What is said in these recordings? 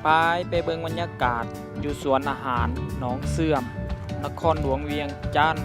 ປາຍໄປເບິ່ງບັນຍາກາດຢູ່ສວນອາຫານໜອງເຊື່ອມ ນະຄອນຫຼວງວຽງຈັນ.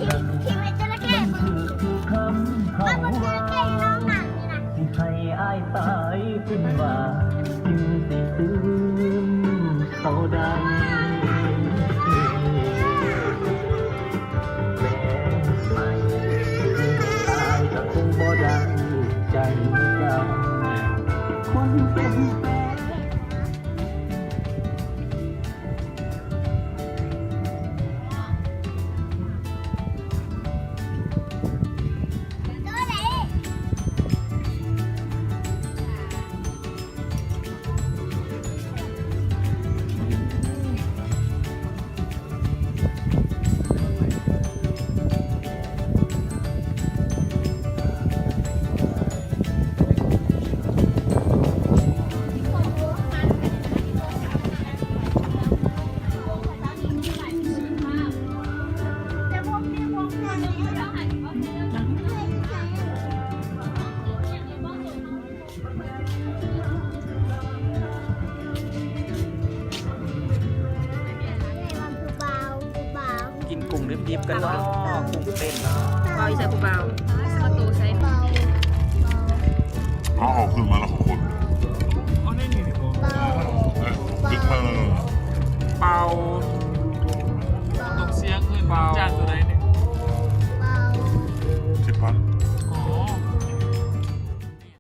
ທີ່ ທີ່ແມ່ນຈະລະເຂົ້ ມັນບໍ່ຈະລະເຂົ້ນ້ອງໜາງນີ້ນະ ຊິໃຫ້ອ້າຍຕາຍເປັນຫວັດ ຈຶ່ງຊິຕື່ມເຂົາໄດ້ ແບງໃໝ່ ອາຍກໍຄົງບໍ່ໄດ້ໃຈເຈົ້າ ຄົນເປັນແຟນ. ກິນກຸ້ງດິບໆ ກັນເນາະ ກຸ້ງເຕັ້ນ. ບ່າວຢູ່ໃສຜູ້ບ່າວ? ປະຕູໃສ? ເອົາ ເອົາຂຶ້ນມາແລ້ວຂອງຄົນ.